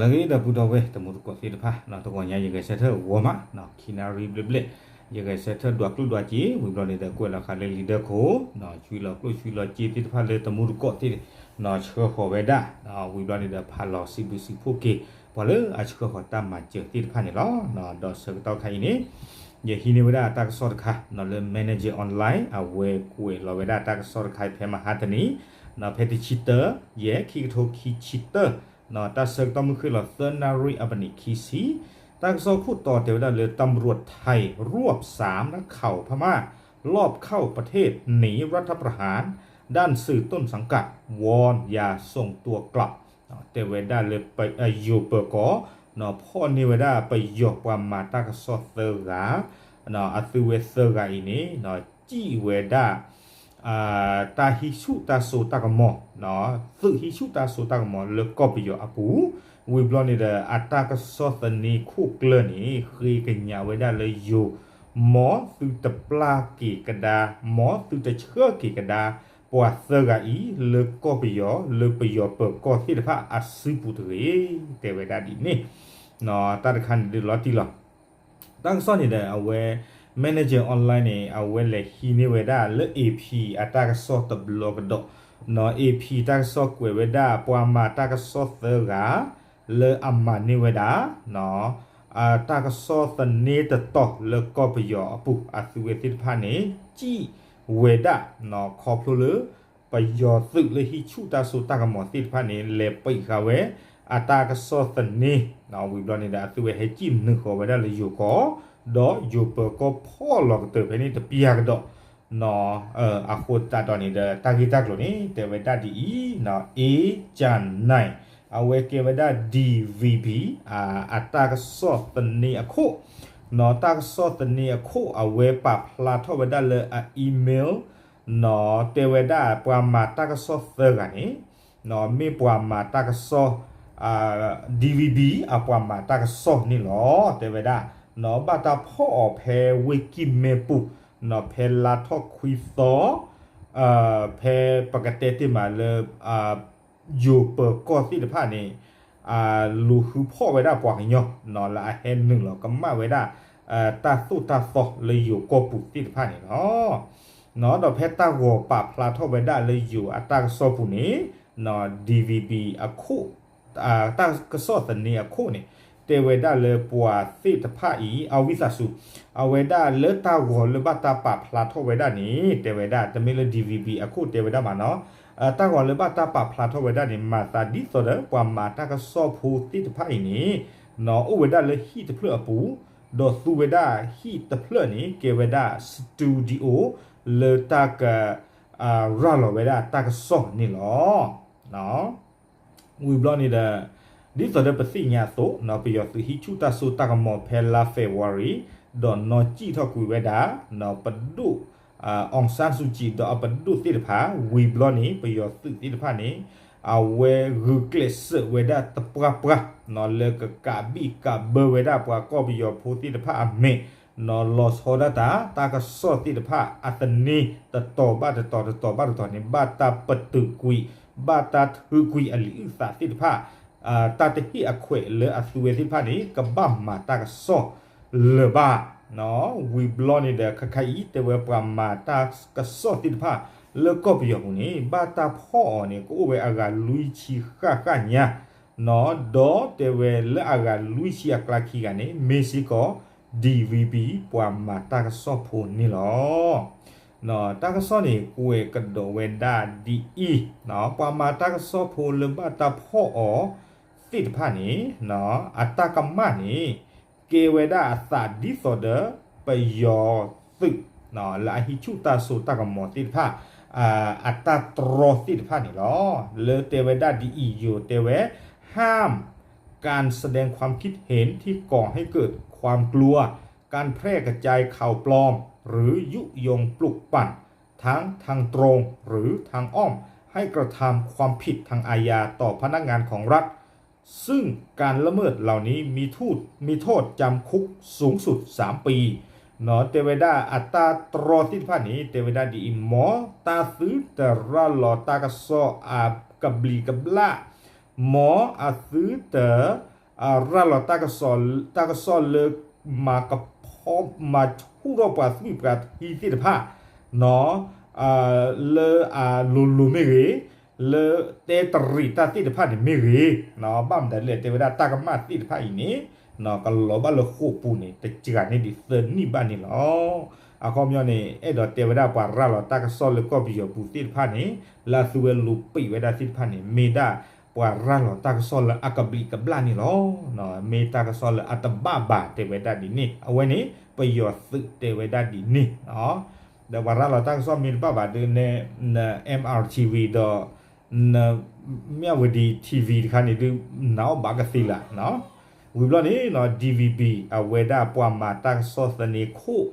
လၢအဂ့ၤ ဒီပုၢ်ဒီဝဲၢ်တံၤသကိးသ့ၣ်တဖၣ်, တဂီၤညါယဂဲၤဆၢထၢၣ်ဂီၤမး, ခံနၣ်ရံၣ်ဘျဲၣ်ဘျဲၣ်, ယဂဲၤဆၢထၢၣ်ဒွးကျိၣ်ဒွးစ့ ဝံၤဘျီန့ၣ်ဒီး ကွဲးလီၤဃာ်လၢလံာ်ဒၢခိၣ်, ဆွံလီၤကျိၣ်ဆွံလီၤစ့သ့ၣ်တဖၣ်လၢတံၤသကိးသ့ၣ် ဆှၢဃီၤဝဲဒၣ်, ဝံၤဘျီန့ၣ်ဒီး ဖးလီၤစံးဘျုးစံးဖှိၣ်က့ၤ ပှၤလၢအဆှၢဃီၤတၢ်မၤစၢၤသ့ၣ်တဖၣ်န့ၣ်လီၤ. ဒီးဆၢကတီၢ်ခါအံၤန့ၣ် ယဟံးန့ၢ်ဝဲဒၣ်တၢ်ကစီၣ်တခါ လၢ Manager Online အဝဲကွဲးလီၤဝဲဒၣ်တၢ်ကစီၣ်တခါဖဲမဟါတနံၤ, ဖဲတဆံတၢ ယဲၢ် ခံကထိခံဆံတၢ, တၢ်ဆၢကတီၢ်မုၢ်ဃ့ၢ်လီၤ သၢနၣ်ရံၣ်အပနံးခံဆံ, ตำรวจไทยรวบสามนักข่าวพม่าลอบเข้าประเทศหนีรัฐประหาร ด้านสื่อต้นสังกัดวอนอย่าส่งตัวกลับ တဲဝဲဒၣ်လၢ ယိၤပၢၤကီၢ် ဖီၣ်န့ၢ်ဝဲဒၣ်ပယီၤပှၤမၤတၢ်ကစီၣ်သၢဂၤ, အသုဝဲသၢဂၤအံၤန့ၣ် စံၣ်ဝဲဒၣ် တၢ်ဟံးဆူၣ်တၢ်စိတၢ်ကမီၤ, သုးဟံးဆူၣ်တၢ်စိတၢ်ကမီၤလၢကီၢ်ပယီၤအပူၤ, ဝံၤဘျီန့ၣ်ဒီး အတၢ်ကစီၣ်သန့ခိၣ်ကျၢၢ်န့ၣ် ဃ့ကညးဝဲဒၣ်လၢယိၤ, မ်သုတပျၢ်က့ၤကဒါ, မ်သုတဆှၢက့ၤကဒါ ပှၤသၢဂၤအံၤ လၢကီၢ်ပယီၤ လၢပယီၤပၢၤကီၢ်သ့ၣ်တဖၣ်အစုပူၤတဂ့ၤ, တဲဝဲဒၣ်ဒ်န့ၣ်, တၢ်တခါန့ၣ်ဒုးလီၤတံၢ်လီၤ. တၢ်ကစီၣ်န့ၣ်ဒီး အဝဲ Manager Online န့ၣ် အဝဲလဲၤဟံးန့ၢ်ဝဲဒၣ်လၢ AP အတၢ်ကစီၣ်တဘျီကဒီး, AP တၢ်ကစီၣ်ကွဲးဝဲဒၣ် ပှၤမၤတၢ်ကစီၣ်သၢဂၤ လၢအမၤန့ၢ်ဝဲဒၣ် တၢ်ကစီၣ်သန့တတီၤလၢကီၢ်ပယီၤအပူၤ အသုဝဲသ့ၣ်တဖၣ်န့ၣ် စံၣ်ဝဲဒၣ် ခီဖျိလၢ ပယီၤသုးလၢဟံးဆူၣ်တၢ်စိတၢ်ကမီၤသ့ၣ်တဖၣ်န့ၣ် လဲၤပံးဃာ်ဝဲ အတၢ်ကစီၣ်သန့, ဝံၤဘျီန့ၣ်ဒီး အသုဝဲဟဲစံၣ်နုာ်ဃီၤဝဲဒၣ်လၢယိၤကီၢ်, ဒီးယိၤပၢၤကီၢ်ဖီၣ်လီၤကတၢၢ်ဖဲန့ၣ်တပျၢ်ကဒီး အဃိသတးဒီးန့ၣ်ဒီး တၢ်ဂ့ၢ်တၢ်ကျိၤန့ၣ် တဲဝဲဒၣ်ဒ်အံၤ, အ့ကၠၣ်နၢၣ် အဝဲကဲဝဲဒၣ် DVB အတၢ်ကစီၣ်သန့အခိၣ်, တၢ်ကစီၣ်သန့အခိၣ် အဝဲပာ်ဖျါထီၣ်ဝဲဒၣ်လၢအ email တဲဝဲဒၣ်ပှၤမၤတၢ်ကစီၣ်သၢဂၤန့ၣ် မ့ၢ်ပှၤမၤတၢ်ကစီၣ် DVB အပှၤမၤတၢ်ကစီၣ်န့ၣ်လီၤ. တဲဝဲဒၣ် ဘၣ်တၢ်ဖီၣ်အီၤဖဲဝ့ၢ်ကံၢ်မဲပူၤ ဖဲလါထီၣ်ခွံသီ ဖဲပကတဲတ့ၢ်မးလၢ ယိၤပၢၤကီၢ်သ့ၣ်တဖၣ်န့ၣ် လူၤဃုဖီၣ်ဝဲဒၣ်ပှၤကညီ လၢအဟဲနုာ်လီၤကမၣ်ဝဲဒၣ် တၢ်သိၣ်တၢ်သီလၢယိၤကီၢ်ပူၤသ့ၣ်တဖၣ်န့ၣ်လီၤ. ဒီးဖဲတၢ်ဂီၤပာ်ဖျါထီၣ်ဝဲဒၣ်လၢယိၤအတၢ်ကစီၣ်ပူၤန့ၣ် DVB အခိၣ် တၢ်ကစီၣ်သန့အခိၣ်န့ၣ် တဲဝဲဒၣ်လၢပှၤသ့ၣ်တဖၣ်အံၤ အဝံသးစူၤ အဝဲဒၣ်လၢတၢ်ဂီၤလၢဘၣ်တၢ်ပာ်ဖျါထီၣ်ဝဲဒၣ်န့ၣ် တဲဝဲဒၣ် တမ့ၢ်လၢ DVB အခိၣ်တဲဝဲဒၣ်မးနီၤ, တၢ်ဂီၤလၢဘၣ်တၢ်ပာ်ဖျါထီၣ်ဝဲဒၣ်န့ၣ် မၤသးဒ်သိးဒီး ပှၤမၤတၢ်ကစီၣ်ဖိသ့ၣ်တဖၣ်အံၤန့ၣ် အိၣ်ဝဲဒၣ်လၢဟံၣ်တဖျၢၣ်အပူၤ, ဒီးသူဝဲဒၣ်ဟံၣ်တဖျၢၣ်န့ၣ် ကဲဝဲဒၣ် studio လၢတၢ်က ရၤလီၤဝဲဒၣ်တၢ်ကစီၣ်န့ၣ်လီၤ. ဝံၤဘျီန့ၣ်ဒီး ဒ်သိးဒီးပသ့ၣ်ညါအသိး ပယီၤသုးဟံးဆူၣ်တၢ်စိတၢ်ကမီၤဖဲလါ February ဒီးနီၢ်စံၣ်ထီၣ်ကွံာ်ဝဲဒၣ် ပဒိၣ် အောင်ဆန်းစုကြည် ဒီးအပဒိၣ်သ့ၣ်တဖၣ် ဝံၤဘျီန့ၣ် ပယီၤသုးသ့ၣ်တဖၣ်န့ၣ် အဝဲဂုာ်ကျဲးစၢးဝဲဒၣ်တပှၢ်ပှၢ် လၢကကးဘံၣ်ကးဘၢဝဲဒၣ်ပှၤကီၢ်ပယီၤဖိသ့ၣ်တဖၣ်အမဲာ် လီၤဆီဒၣ်တၢ် တၢ်ကစီၣ်သ့ၣ်တဖၣ်အသန့ တတီၤဘၣ်တတီၤ တတီၤဘၣ်တတီၤန့ၣ် ဘၣ်တၢ်ပတုာ်ကွံာ် ဘၣ်တၢ်ထုးကွံာ်အလံာ်အုၣ်သးသ့ၣ်တဖၣ် တၢ်တဟ့ၣ်အခွဲးလၢအသုဝဲသ့ၣ်တဖၣ်န့ၣ် ကဘၣ်မၤတၢ်ကစီၣ်လၢၤဘၣ်. ဝံၤဘျီန့ၣ်ဒီး ခဲခါအံၤ တဲဝဲပှၤမၤတၢ်ကစီၣ်သ့ၣ်တဖၣ် လၢကီၢ်ပယီၤပူၤန့ၣ် ဘၣ်တၢ်ဖီၣ်အီၤန့ၣ် ကအိၣ်ဝဲအဂၤလွံၢ်ဆံဃၣ်ဃၣ်ညါ ဒီးတဲဝဲလၢအဂၤလွံၢ်ဆံအကျါခံဂၤန့ၣ် မ့ၢ်စ့ၢ်ကီး DVB ပှၤမၤတၢ်ကစီၣ်ဖိန့ၣ်လီၤ. တၢ်ကစီၣ်န့ၣ် ကွဲးကဒီးဝဲဒၣ်ဒ်အံၤ, ပှၤမၤတၢ်ကစီၣ်ဖိလၢဘၣ်တၢ်ဖီၣ်အီၤသ့ၣ်တဖၣ်န့ၣ် အတၢ်ကမၣ်န့ၣ် ကဲဝဲဒၣ်အသးဒ်သိးဒီး ပယီၤသုး လၢအဟံးဆူၣ်တၢ်စိတၢ်ကမီၤသ့ၣ်တဖၣ် အတၢ်တြီသ့ၣ်တဖၣ်န့ၣ်လီၤ. လၢတဲဝဲဒၣ်ဒ်အံၤ ယိၤတဲဝဲ ห้ามการแสดงความคิดเห็นที่ก่อให้เกิดความกลัว การแพร่กระจายข่าวปลอม หรือยุยงปลุกปั่น ทั้งทางตรงหรือทางอ้อม ให้กระทำความผิดทางอาญาต่อพนักงานของรัฐ ซึ่งการละเมิดเหล่านี้มีโทษมีโทษจำคุกสูงสุด สาม ปี တဲဝဲဒၣ်အတၢ်တြီသ့ၣ်တဖၣ်န့ၣ် တဲဝဲဒၣ်ဒ်အံၤ မ်တၢ်သုတရၤလီၤတၢ်ကစီၣ်အကဘျံးကဘျၣ် မ်အသုတ ရၤလီၤတၢ်ကစီၣ်လၢ မၤကဖီ မၤဆူၣ်ထီၣ်ပှၤသွံၣ်ပှၤထံသ့ၣ်တဖၣ် လၢအလိၤလိၤမ့ၢ်ဂ့ၤ, လၢတဲတရံးတၢ်သ့ၣ်တဖၣ်န့ၣ်မ့ၢ်ဂ့ၤ, ဘၣ်မတၤလဲၣ် တဲဝဲဒၣ်တၢ်ကမၣ်သ့ၣ်တဖၣ်အံၤန့ၣ် ကလီၤဘၣ်လၢဃိာ်ပူၤန့ၣ် တစှၤန့ၢ်ဒံးသၢနံၣ်ဘၣ်န့ၣ်လီၤ. အခီပညီန့ၣ် အဲၣ်ဒိးတဲဝဲဒၣ်ပှၤရၤလီၤတၢ်ကစီၣ်လၢကီၢ်ပယီၤပူၤသ့ၣ်တဖၣ်န့ၣ် လၢအသုဝဲလူၤပိာ်ဝဲဒၣ်သ့ၣ်တဖၣ်န့ၣ် မ့ၢ်ဒၣ်ပှၤရၤလီၤတၢ်ကစီၣ်လၢအကဘျံးကဘျၣ်န့ၣ်လီၤ. မ့ၢ်တၢ်ကစီၣ်လၢအတဘၣ်ဘၣ် တဲဝဲဒၣ်ဒ်န့ၣ်, အဝဲန့ၣ် ပယီၤသုးတဲဝဲဒၣ်ဒ်န့ၣ် ဒီးပှၤရၤလီၤတၢ်ကစီၣ်မ့ၢ်တဘၣ်ဘၣ်ဒုးနဲၣ် န M R T V ဒီး န မၠၣ်ဝတံ T V တခါန့ၣ်ဒုး နာ်အီၣ်ဘၣ်ကသ့လၢာ်. ဝံၤဘျီန့ၣ် D V B အဝဲဒၣ်ပှၤမၤတၢ်ကစီၣ်သန့ၤခိၣ်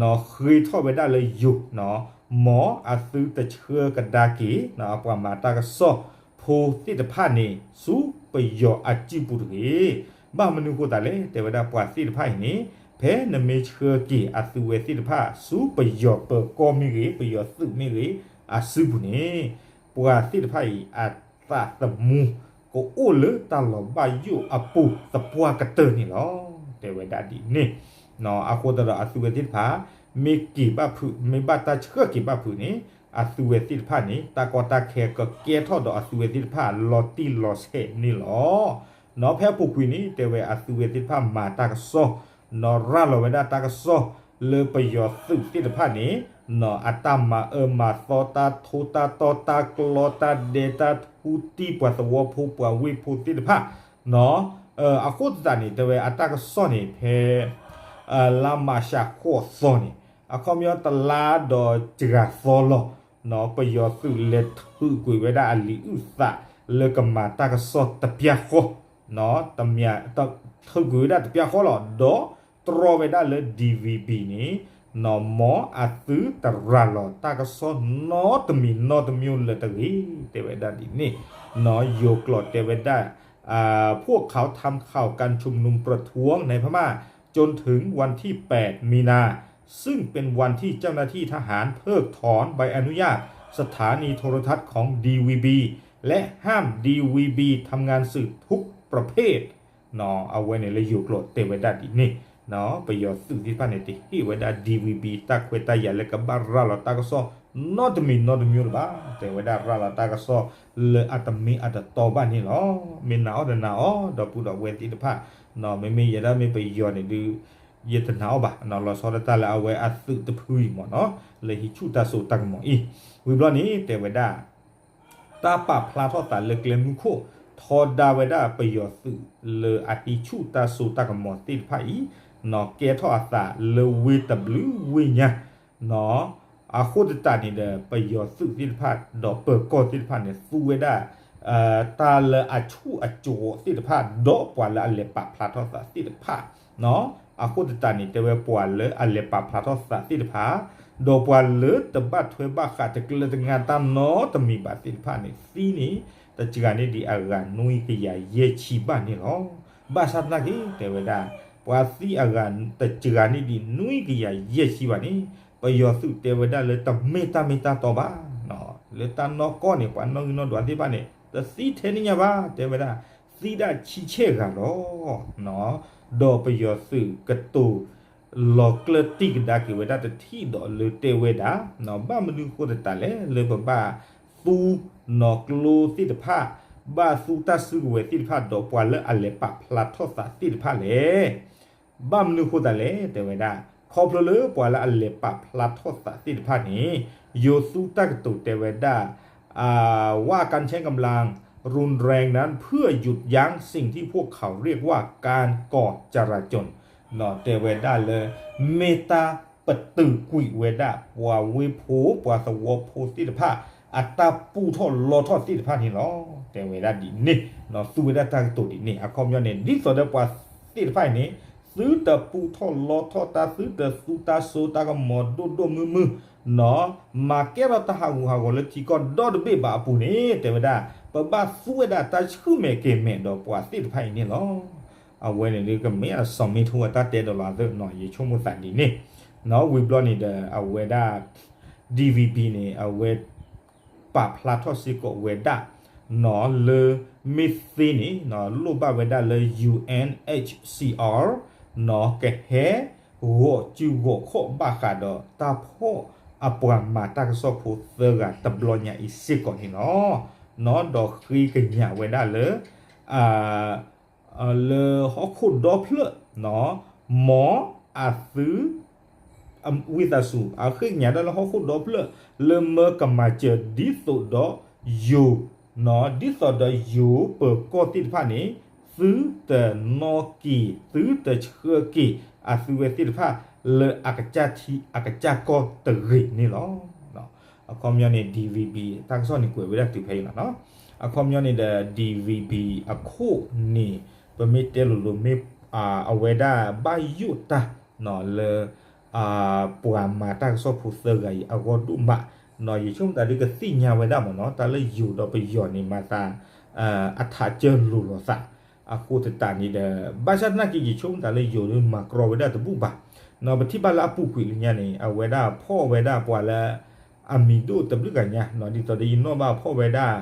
နီၣ် ဃ့ထီၣ်ဝဲဒၣ်လၢယိၤ နီၣ် မ်အသုတဆှၢကဒါက့ၤ အပှၤမၤတၢ်ကစီၣ်ဖိသ့ၣ်တဖၣ်န့ၣ် ဆူပယီၤအစုပူၤတဂ့ၤ. ဘၣ်မနုၤဃိသတးလဲၣ် တဲဝဲဒၣ်ပှၤသ့ၣ်တဖၣ်အံၤန့ၣ် ဖဲနမ့ၢ်ဆှၢက့ၤအသုဝဲသ့ၣ်တဖၣ် ဆူပယီၤပၢၤကီၢ်မ့ၢ်ဂ့ၤ ပယီၤသုးမ့ၢ်ဂ့ၤ အစုပူၤန့ၣ် ပှၤသ့ၣ်တဖၣ်အံၤ အသးသမူ ကအိၣ်လၢတၢ်လီၤဘၣ်ယိၣ်အပူၤသပှၢ်ကတၢၢ်န့ၣ်လီၤ. တဲဝဲဒၣ်ဒ်န့ၣ် အဃိသတးဒီးအသုဝဲသ့ၣ်တဖၣ် မ့ၢ်က့ၤဘၣ်ဖုး မ့ၢ်ဘၣ်တၢ်ဆှၢက့ၤဘၣ်ဖုးန့ၣ် အသုဝဲသ့ၣ်တဖၣ်န့ၣ် တၢ်ကီတၢ်ခဲကကဲထီၣ်ဒီးအသုဝဲသ့ၣ်တဖၣ် လီၤတံၢ်လီၤဆဲးန့ၣ်လီၤ. နီၣ် ဖဲအပူၤကွံာ်န့ၣ် တဲဝဲအသုဝဲသ့ၣ်တဖၣ်မၤတၢ်ကစီၣ် နီၣ် ရၤလီၤဝဲဒၣ်တၢ်ကစီၣ်လၢပယီၤသုးသ့ၣ်တဖၣ်န့ၣ် နီၣ် အတၢ်မၤအၢမၤသီ တၢ်ထိတၢ်တီ တၢ်ကျီတၢ်ဒဲ တၢ်ထူတံၢ်ပှၤသဝီဖိပှၤဝ့ၢ်ဖိသ့ၣ်တဖၣ် နီၣ် အဃိသတးန့ၣ် တဲဝဲအတၢ်ကစီၣ်န့ၣ် ဖဲ လါမၢ်ၡးဃိးသီန့ၣ် အခီပညီတလါဒီးစှၤသီလီၤ. နီၣ် ပယီၤသုးလဲၤထုးကွံာ်ဝဲဒၣ်အလံာ်အုၣ်သး လၢကမၤတၢ်ကစီၣ်တပျၢ်ဃီ နီၣ် ထုးကွံာ်ဝဲဒၣ်တပျၢ်ဃီလီၤ. ဒီးတြီဝဲဒၣ်လၢ D V B န့ၣ် နီၣ် မ်အသုတရၤလီၤတၢ်ကစီၣ်နီတမံၤနီတမျိုးလၢၤတဂ့ၤ တဲဝဲဒၣ်ဒ်န့ၣ် နီၣ် ယိၤကျိာ်တဲဝဲဒၣ် พวกเขาทำข่าวการชุมนุมประท้วงในพม่า จนถึงวันที่ แปด มีนา ซึ่งเป็นวันที่เจ้าหน้าที่ทหารเพิกถอนใบอนุญาตสถานีโทรทัศน์ของ ดีวีบี และห้าม ดีวีบี ทำงานสื่อทุกประเภท နီၣ် အဝဲန့ၣ်လၢယိၤကျိာ်တဲဝဲဒၣ်ဒ်န့ၣ် နီၣ် ပယီၤသုးသ့ၣ်တဖၣ်န့ၣ် တဟ့ၣ်ဝဲဒၣ် ဒီဝံဘံ တၢ်ခွဲးတၢ်ယာ်လၢကဘၣ်ရၤလီၤတၢ်ကစီၣ် နီတမံၤနီတမျိုးလၢၤဘၣ်. တဲဝဲဒၣ်ရၤလီၤတၢ်ကစီၣ်လၢအတမ့ၢ်အတတီဘၣ်န့ၣ်လီၤ. မ့ၢ်နာ်အီၣ်ဒီးနာ်အီၤ ဒီပုၢ်ဒီဝဲၢ်သ့ၣ်တဖၣ် နီၣ် မ့မ့ၢ်ယဲဒၣ်မ့ၢ်ပယီၤန့ၣ်ဒုး ယတနာ်အီၤဘၣ် နီၣ် လီၤဆီဒၣ်တၢ်လၢအဝဲအသုးတဖုအံၤမ့ၢ်နီၣ် လၢဟံးဆူၣ်တၢ်စိတၢ်ကမီၤအံၤ ဝံၤဘျီန့ၣ် တဲဝဲဒၣ် တၢ်ပာ်ဖျါထီၣ်သးလၢကျဲမုၢ်ခိၣ် ထီဒါဝဲဒၣ်ပယီၤသုးလၢအဟံးဆူၣ်တၢ်စိတၢ်ကမီၤသ့ၣ်တဖၣ်အံၤ နီၣ် ကဲထီၣ်အသးလၢဝ့ၢ်တဘျုးဝ့ၢ်ညါ နီၣ် အဃိသတးန့ၣ်ဒီး ပယီၤသုးသ့ၣ်တဖၣ် ဒီးပၢၤကီၢ်သ့ၣ်တဖၣ်န့ၣ် သူဝဲဒၣ် တၢ်လၢအဆူၣ်အစိၤသ့ၣ်တဖၣ် ဒီးပှၤလၢအလဲၤပာ်ဖျါထီၣ်သးသ့ၣ်တဖၣ် နီၣ် အဃိသတးန့ၣ် တဲဝဲပှၤလၢအလဲၤပာ်ဖျါထီၣ်သးသ့ၣ်တဖၣ် ဒီးပှၤလၢတဘၣ်ထွဲဘၣ်ဃးတကျၢၤတငါတၢ်နီတမံၤဘၣ်သ့ၣ်တဖၣ်န့ၣ် သံန့ၣ် တစှၤန့ၢ်ဒံးအဂၤနွံကယၤယဲၢ်ဆံဘၣ်န့ၣ်လီၤ. ဘၣ်ဆၣ်သနာ်က့ တဲဝဲဒၣ် ပှၤသံအဂၤတစှၤန့ၢ်ဒံးနွံကယၤယဲၢ်ဆံဘၣ်န့ၣ် ပယီၤသုးတဲဝဲဒၣ်လၢတမ့ၢ်တၢ်မ့ၢ်တၢ်တီဘၣ် လၢတၢ်နီၢ်ကီၢ်န့ၣ် ပှၤနီၣ်ဂံၢ်နီၣ်ဒွးသ့ၣ်တဖၣ်န့ၣ် တသံထဲန့ၣ်ညါဘၣ် တဲဝဲဒၣ် သံဒၣ်ဆံဆဲၣ်ဂၤလီၤ. ဒီးပယီၤသုးကတိၤလီၤကျၢၢ်တံၢ်ကဒါက့ၤဝဲဒၣ်တထံၣ်ဒီးလၢတဲဝဲဒၣ် ဘၣ်မနုၤဃိသတးလဲၣ် လၢပဘၣ်သူ နီၣ် ကျိသ့ၣ်တဖၣ် ဘၣ်သူတၢ်စုကဝဲၤသ့ၣ်တဖၣ် ဒီးပှၤလၢအလဲၤပာ်ဖျါထီၣ်သးသ့ၣ်တဖၣ်လဲၣ် ဘၣ်မနုၤဃိသတးလဲၣ် တဲဝဲဒၣ် ခီဖျိလၢပှၤလၢအလဲၤပာ်ဖျါထီၣ်သးသ့ၣ်တဖၣ်န့ၣ် ယိၤသူတၢ်ကတိၤတဲဝဲဒၣ် ว่าการใช้กำลังรุนแรงนั้นเพื่อหยุดยั้งสิ่งที่พวกเขาเรียกว่าการก่อจลาจล နီၣ် တဲဝဲဒၣ်လၢ မ့ၢ်တၢ်ပတုာ်ကွံာ်ဝဲဒၣ် ပှၤဝ့ၢ်ဖိ ပှၤသဝီဖိသ့ၣ်တဖၣ် အတၢ်ပူထီၣ်လီထီၣ်သ့ၣ်တဖၣ်န့ၣ်လီၤ. တဲဝဲဒၣ်ဒ်န့ၣ် နီၣ် သူဝဲဒၣ်တၢ်ကတိၤဒ်န့ၣ် အခီပညီန့ၣ် ဒ်သိးဒီးပှၤသ့ၣ်တဖၣ်အံၤန့ၣ် သုတပူထီၣ်လီထီၣ်တၢ် သုတသူတၢ်စိတၢ်ကမီၤဒိၣ်ဒိၣ်မုၢ်မုၢ် နီၣ် မၤကဲထီၣ်တၢ်ဟးဂူာ်ဟးဂီၤလၢထံကီၢ်ဒီတဘ့ၣ်ဘၣ်အပူၤန့ၣ် တဲဝဲဒၣ် ပဘၣ်သူဝဲဒၣ်တၢ်ဆူၣ်မဲာ်ကဲၤမဲာ်ဒီးပှၤသ့ၣ်တဖၣ်အံၤန့ၣ်လီၤ. အဝဲန့ၣ်ဒုးကမ့ၢ်အစီၤမ့ၣ်ထိ အတၢ်တဲဒီးလီၤသ့ၣ်နီၣ် ယဆိကမိၣ်သးဒ်န့ၣ် နီၣ် ဝံၤဘျီန့ၣ်ဒီး အဝဲဒၣ် ဒီဝံဘံ န့ၣ် အဝဲ ပာ်ဖျါထီၣ်စ့ၢ်ကီးဝဲဒၣ် နီၣ် လၢမ့ၢ်သ့န့ၣ် လိၣ်ဘၣ်ဝဲဒၣ်လၢ ယူႇဢၢၣ်ဢၢၣ်ၡ်ၡံၣ်အၣ် နီၣ် ကဟဲ ဂီၤစုဂီၤခီၣ်ဘၣ်ဃးဒီးတၢ်ဖီၣ်အပှၤမၤတၢ်ကစီၣ်ဖိသၢဂၤတဘျီညါအံၤစ့ၢ်ကီးန့ၣ်လီၤ. နီၣ် ဒီးဃ့ကညးဝဲဒၣ်လၢ လၢဟီၣ်ခိၣ်ဒီဖျၢၣ် နီၣ် မ်အသု ဝံသးစူၤ အဃ့ကညးဒၣ်လၢဟီၣ်ခိၣ်ဒီဖျၢၣ် လၢမၢကမၤစၢၤဒ်သိးဒီးယိၤ နီၣ် ဒ်သိးဒီးယိၤပၢၤကီၢ်သ့ၣ်တဖၣ်န့ၣ် သုတနီၣ်က့ၤ သုတဆှၢက့ၤ အသုဝဲသ့ၣ်တဖၣ် လၢအကစၢ်ထံအကစၢ်ကီၢ်တဂ့ၤန့ၣ်လီၤ. အခီပညီန့ၣ် DVB တၢ်ကစီၣ်န့ၣ်ကွဲးဝဲဒၣ်တုၤဖဲအံၤလီၤနီၣ်. အခီပညီန့ၣ်ဒီး DVB အခိၣ်န့ၣ် ပမ့ၢ်တဲလိၤလိၤမ့ၢ် အဝဲဒၣ်ဘၣ်ယိၣ်တၢ် နီၣ် လၢ ပှၤမၤတၢ်ကစီၣ်ဖိသၢဂၤအံၤအဂီၢ်ဒိၣ်မး နီၣ် ယဆိကမိၣ်သးဒ်ကသ့ၣ်ညါဝဲဒၣ်မ့ၢ်နီၣ် တၢ်လၢယိၤဒီးပယီၤန့ၣ်မၤသး အထးကၢလိၤလိာ်သး အဃိသတးန့ၣ်ဒီး ဘၣ်ဆၣ်သနာ်က့ ယဆိကမိၣ်သးလၢယိၤဒ်မၤကြီဝဲဒၣ်တဘူၣ်ဘၣ် နီၣ် ပထံၣ်ဘၣ်လၢအပူၤကွံာ်လၢညါန့ၣ် အဝဲဒၣ်ဖီၣ်ဝဲဒၣ်ပှၤလၢ အမံၤဒိၣ်တဘျုးဂၤညါ နီၣ် ဒ်သိးဒီးယနီၣ်ဘၣ်ဖီၣ်ဝဲဒၣ်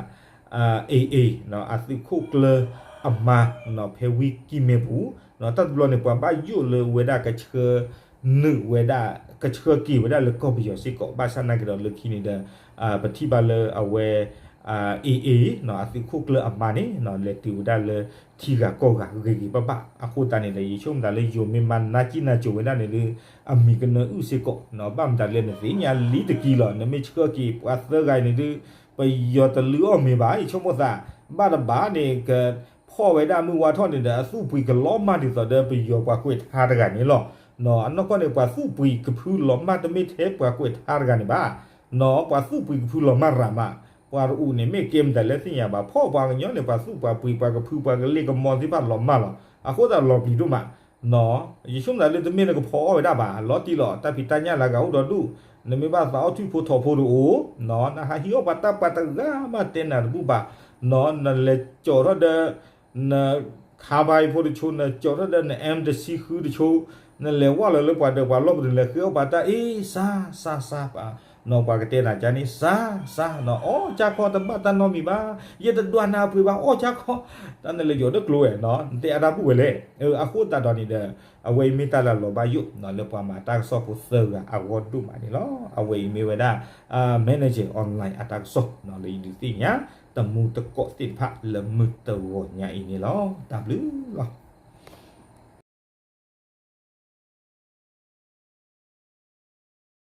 AA နီၣ် အသုးခိၣ်ကျၢၢ်အမါ နီၣ် ဖဲဝ့ၢ်ကံၢ်မဲပူၤ နီၣ် တၢ်တဘျီန့ၣ် ပှၤဘၣ်ယိၣ်လၢဝဲဒၣ်ကဆှၢ နုာ်ဝဲဒၣ် ကဆှၢက့ၤဝဲဒၣ်လၢကီၢ်ပယီၤစ့ၢ်ကီး ဘၣ်ဆၣ်သနာ်က့ဒီးလၢခံန့ၣ်ဒီး ပထံၣ်ဘၣ်လၢအဝဲ AA နီၣ် အသုးခိၣ်ကျၢၢ်အမါန့ၣ် နီၣ် လဲၤတုၤဝဲဒၣ်လၢထံဂၤကီၢ်ဂၤဂ့ၤဂ့ၤဘၣ်ဘၣ် အဃိသတးန့ၣ်ဒီး ယဆိကမိၣ်သးလၢယိၤမ့ၢ်မၤနးကံနးကၠိၤဝဲဒၣ်န့ၣ်ဒီး အမံၤကနၢအုၣ်စ့ၢ်ကီး နီၣ် ဘၣ်မတၤလဲၣ်နသ့ၣ်ညါလံတက့ၢ်လီၤ နမ့ၢ်ဆှၢက့ၤပှၤသၢဂၤအံၤန့ၣ်ဒီး ပယီၤတလုၢ်အီၣ်မ့ၤဘၣ် ယဆိကမိၣ်သး ဘၣ်တဘၣ်န့ၣ် ကဖီၣ်ဝဲဒၣ်မုၢ်ဝါထီၣ်န့ၣ်ဒီး အသူၣ်ပှံၤကလီၤမၢ်ဒ်သိးဒီးပယီၤပှၤကွဲးထါတဂၤန့ၣ်လီၤ. နီၣ် အနီၢ်ကီၢ်န့ၣ် ပှၤသူၣ်ပှံၤကဖုလီၤမၢ်တမ့ၢ်ထဲပှၤကွဲးထါတဂၤန့ၣ်ဘၣ် နီၣ် ပှၤသူၣ်ပှံၤကဖုလီၤမၢ်ရၤမး ပှၤတအိၣ်န့ၣ် မ့ၢ်ကဲမတၤလဲၣ်သ့ၣ်ညါဘၣ် ဖီၣ်ပှၤကညီန့ၣ် ပှၤသူၣ်ပှၤပှံၤ ပှၤကဖု ပှၤကလ့ကမီၤသ့ၣ်တဖၣ်လီၤမၢ်လီၤ အဃိသတးလီၤပျံၤဒိၣ်မး နီၣ် ယဆိကမိၣ်သးလၢတမ့ၢ်နကဖီၣ်အီၣ်ဝဲဒၣ်ဘၣ် လီၤတံၢ်လီၤ တၢ်ဖံးတၢ်ညၣ်လၢအဂၤအိၣ်ဒီးဒူၣ် နမ့ၢ်ဘၣ်သးအီၣ်ထွံၣ်ဖိထိးဖိတအိၣ် နီၣ် နဟးဟံးအီၣ်ပှၤတၢ်ပှၤတဂၤမးတဲနၤတဘူၣ်ဘၣ် နီၣ် နလဲၤကၠီထီၣ်ဒီး န ခါဘါအံၤဖိတဆိ နကၠီထီၣ်ဒီးန M တဆံဃုတဆိ နလဲၤဝဲလီၤလၢပှၤဒီးပှၤလီၢ်ပူၤ နလဲၤဃ့အီၣ်ပှၤတၢ်အ့ စါ စါ စါ နီၣ် ပှၤကတဲနၤကန့ၣ် စါ စါ နီၣ် အီၣ်ကၢ်ခီတဘၣ်တၢ်နီတမံၤဘၣ် ယတဒွးနၤအပှ့ၤဘၣ် အီၣ်ကၢ်ခီ တၢ်နလဲၤယီၤဒီးကျိၤဝဲ နီၣ် နတဲအါတၢ်ဘူၣ်ဝဲလဲၣ် အဃိသတးဒီးန့ၣ်ဒီး အဝဲအံၤမ့ၢ်တၢ်လၢလီၤဘၣ်ယိၣ် နီၣ် လၢပှၤမၤတၢ်ကစီၣ်ဖိသၢဂၤအဂီၢ်ဒိၣ်မးန့ၣ်လီၤ. အဝဲအံၤမ့ၢ်ဝဲဒၣ် Manager Online အတၢ်ကစီၣ် နီၣ် လၢယဒုးသ့ၣ်ညါ တမူတကိးသ့ၣ်တဖၣ်လၢမုၢ်တဂီၤညါအံၤန့ၣ်လီၤ. တၢ်ဘျုးလီၤ.